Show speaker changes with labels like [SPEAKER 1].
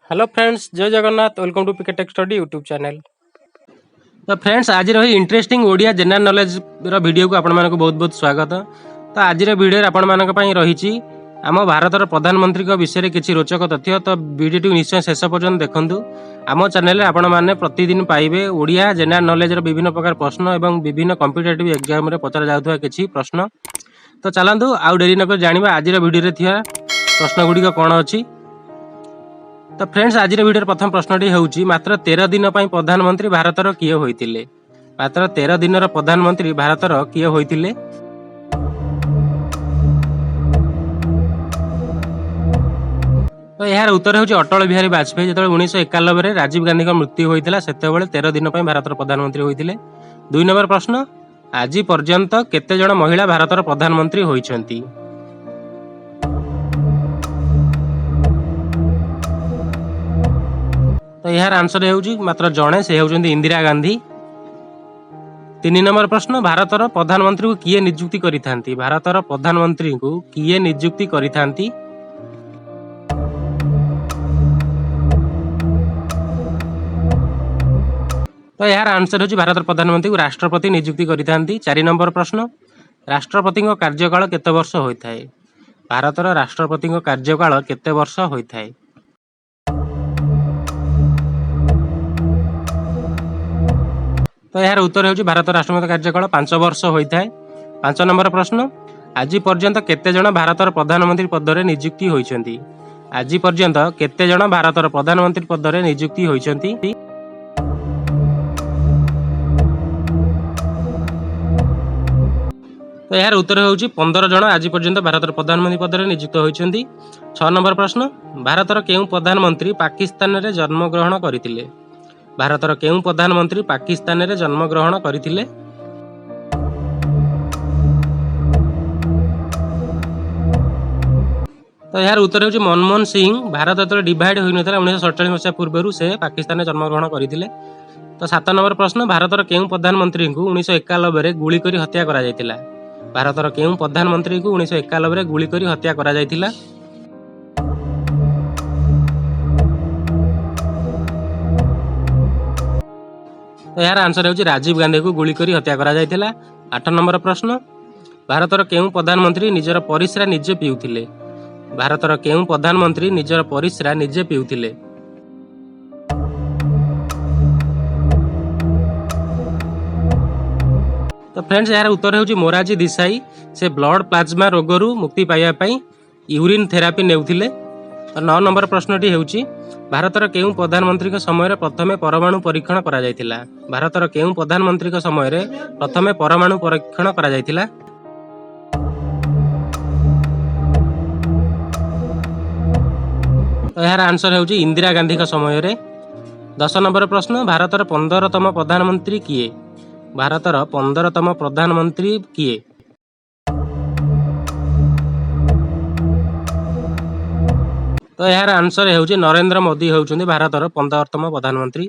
[SPEAKER 1] Hello friends, Jay Jagannath. Welcome to PK Tech Study YouTube channel. ତ friends, ଆଜିର ଏହି interesting Odia general ନଲେଜର ଭିଡ଼ିଓକୁ ଆପଣମାନଙ୍କୁ ବହୁତ ବହୁତ ସ୍ୱାଗତ। ତ ଆଜିର ଭିଡ଼ିଓରେ ଆପଣମାନଙ୍କ ପାଇଁ ରହିଛି ଆମ ଭାରତର ପ୍ରଧାନମନ୍ତ୍ରୀଙ୍କ ବିଷୟରେ କିଛି ରୋଚକ ତଥ୍ୟ। ତ ଭିଡ଼ିଓଟିକୁ ନିଶ୍ଚୟ ଶେଷ ପର୍ଯ୍ୟନ୍ତ ଦେଖନ୍ତୁ। ଆମ ଚ୍ୟାନେଲରେ ଆପଣମାନେ ପ୍ରତିଦିନ ପାଇବେ ଓଡ଼ିଆ ଜେନେରାଲ ନଲେଜର ବିଭିନ୍ନ ପ୍ରକାର ପ୍ରଶ୍ନ ଏବଂ ବିଭିନ୍ନ କମ୍ପିଟେଟିଭ୍ ଏକ୍ଜାମରେ ପଚରା ଯାଉଥିବା କିଛି ପ୍ରଶ୍ନ। ତ ଚାଲନ୍ତୁ, ଆଉ ଡେରି ନକରି ଜାଣିବା ଆଜିର ଭିଡ଼ିଓରେ ଥିବା ପ୍ରଶ୍ନ ଗୁଡ଼ିକ କ'ଣ ଅଛି। ତ ଫ୍ରେଣ୍ଡସ୍, ଆଜିର ଭିଡ଼ିଓର ପ୍ରଥମ ପ୍ରଶ୍ନଟି ହେଉଛି, ମାତ୍ର 13 ଦିନ ପାଇଁ ପ୍ରଧାନମନ୍ତ୍ରୀ ଭାରତର କିଏ ହୋଇଥିଲେ? ମାତ୍ର 13 ଦିନର ପ୍ରଧାନମନ୍ତ୍ରୀ ଭାରତର କିଏ ହୋଇଥିଲେ? ତ ଏହାର ଉତ୍ତର ହେଉଛି ଅଟଳ ବିହାରୀ ବାଜପେୟୀ। ଯେତେବେଳେ 1991ରେ ରାଜୀବ ଗାନ୍ଧୀଙ୍କ ମୃତ୍ୟୁ ହୋଇଥିଲା, ସେତେବେଳେ 13 ଦିନ ପାଇଁ ଭାରତର ପ୍ରଧାନମନ୍ତ୍ରୀ ହୋଇଥିଲେ। ଦୁଇ ନମ୍ବର ପ୍ରଶ୍ନ, ଆଜି ପର୍ଯ୍ୟନ୍ତ କେତେ ଜଣ ମହିଳା ଭାରତର ପ୍ରଧାନମନ୍ତ୍ରୀ ହୋଇଛନ୍ତି? ତ ଏହାର ଆନ୍ସର ହେଉଛି ମାତ୍ର ଜଣେ, ସେ ହେଉଛନ୍ତି ଇନ୍ଦିରା ଗାନ୍ଧୀ। ତିନି ନମ୍ବର ପ୍ରଶ୍ନ, ଭାରତର ପ୍ରଧାନମନ୍ତ୍ରୀଙ୍କୁ କିଏ ନିଯୁକ୍ତି କରିଥାନ୍ତି? ଭାରତର ପ୍ରଧାନମନ୍ତ୍ରୀଙ୍କୁ କିଏ ନିଯୁକ୍ତି କରିଥାନ୍ତି? ତ ଏହାର ଆନ୍ସର ହେଉଛି ଭାରତର ପ୍ରଧାନମନ୍ତ୍ରୀଙ୍କୁ ରାଷ୍ଟ୍ରପତି ନିଯୁକ୍ତି କରିଥାନ୍ତି। ଚାରି ନମ୍ବର ପ୍ରଶ୍ନ, ରାଷ୍ଟ୍ରପତିଙ୍କ କାର୍ଯ୍ୟକାଳ କେତେ ବର୍ଷ ହୋଇଥାଏ? ଭାରତର ରାଷ୍ଟ୍ରପତିଙ୍କ କାର୍ଯ୍ୟକାଳ କେତେ ବର୍ଷ ହୋଇଥାଏ? ତ ଏହାର ଉତ୍ତର ହେଉଛି ଭାରତ ରାଷ୍ଟ୍ରପତି କାର୍ଯ୍ୟକାଳ 5 ବର୍ଷ ହୋଇଥାଏ। ପାଞ୍ଚ ନମ୍ବର ପ୍ରଶ୍ନ, ଆଜି ପର୍ଯ୍ୟନ୍ତ କେତେ ଜଣ ଭାରତର ପ୍ରଧାନମନ୍ତ୍ରୀ ପଦରେ ନିଯୁକ୍ତି ହୋଇଛନ୍ତି? ଆଜି ପର୍ଯ୍ୟନ୍ତ କେତେ ଜଣ ଭାରତର ପ୍ରଧାନମନ୍ତ୍ରୀ ପଦରେ ନିଯୁକ୍ତି ହୋଇଛନ୍ତି? ତ ଏହାର ଉତ୍ତର ହେଉଛି 15 ଜଣ ଆଜି ପର୍ଯ୍ୟନ୍ତ ଭାରତର ପ୍ରଧାନମନ୍ତ୍ରୀ ପଦରେ ନିଯୁକ୍ତ ହୋଇଛନ୍ତି। ଛଅ ନମ୍ବର ପ୍ରଶ୍ନ, ଭାରତର କେଉଁ ପ୍ରଧାନମନ୍ତ୍ରୀ ପାକିସ୍ତାନରେ ଜନ୍ମଗ୍ରହଣ କରିଥିଲେ? ଭାରତର କେଉଁ ପ୍ରଧାନମନ୍ତ୍ରୀ ପାକିସ୍ତାନରେ ଜନ୍ମଗ୍ରହଣ କରିଥିଲେ? ତ ଏହାର ଉତ୍ତର ହେଉଛି ମନମୋହନ ସିଂ। ଭାରତ ଯେତେବେଳେ ଡିଭାଇଡ୍ ହୋଇନଥିଲା, 1947 ମସିହା ପୂର୍ବରୁ ସେ ପାକିସ୍ତାନରେ ଜନ୍ମଗ୍ରହଣ କରିଥିଲେ। ତ ସାତ ନମ୍ବର ପ୍ରଶ୍ନ, ଭାରତର କେଉଁ ପ୍ରଧାନମନ୍ତ୍ରୀଙ୍କୁ 1991ରେ ଗୁଳି କରି ହତ୍ୟା କରାଯାଇଥିଲା? ଭାରତର କେଉଁ ପ୍ରଧାନମନ୍ତ୍ରୀଙ୍କୁ 1991ରେ ଗୁଳି କରି ହତ୍ୟା କରାଯାଇଥିଲା? ତ ଏହାର ଆନ୍ସର ହେଉଛି ରାଜୀବ ଗାନ୍ଧୀଙ୍କୁ ଗୁଳି କରି ହତ୍ୟା କରାଯାଇଥିଲା। ଆଠ ନମ୍ବର ପ୍ରଶ୍ନ, ଭାରତର କେଉଁ ପ୍ରଧାନମନ୍ତ୍ରୀ ନିଜର ପରିସ୍ରା ନିଜେ ପିଉଥିଲେ? ଭାରତର କେଉଁ ପ୍ରଧାନମନ୍ତ୍ରୀ ନିଜର ପରିସ୍ରା ନିଜେ ପିଉଥିଲେ? ତ ଫ୍ରେଣ୍ଡସ୍, ଏହାର ଉତ୍ତର ହେଉଛି ମୋରାରଜୀ ଦେଶାଇ। ସେ ବ୍ଲଡ ପ୍ଲାଜମା ରୋଗରୁ ମୁକ୍ତି ପାଇବା ପାଇଁ ୟୁରିନ୍ ଥେରାପି ନେଉଥିଲେ। ତ ନଅ ନମ୍ବର ପ୍ରଶ୍ନଟି ହେଉଛି, ଭାରତର କେଉଁ ପ୍ରଧାନମନ୍ତ୍ରୀଙ୍କ ସମୟରେ ପ୍ରଥମେ ପରମାଣୁ ପରୀକ୍ଷଣ କରାଯାଇଥିଲା? ଭାରତର କେଉଁ ପ୍ରଧାନମନ୍ତ୍ରୀଙ୍କ ସମୟରେ ପ୍ରଥମେ ପରମାଣୁ ପରୀକ୍ଷଣ କରାଯାଇଥିଲା? ତ ଏହାର ଆନ୍ସର ହେଉଛି ଇନ୍ଦିରା ଗାନ୍ଧୀଙ୍କ ସମୟରେ। 10 ନମ୍ବର ପ୍ରଶ୍ନ, ଭାରତର 15ତମ ପ୍ରଧାନମନ୍ତ୍ରୀ କିଏ? ଭାରତର 15ତମ ପ୍ରଧାନମନ୍ତ୍ରୀ କିଏ? ତ ଏହାର ଆନ୍ସର ହେଉଛି ନରେନ୍ଦ୍ର ମୋଦି ହେଉଛନ୍ତି ଭାରତର 15ତମ ପ୍ରଧାନମନ୍ତ୍ରୀ।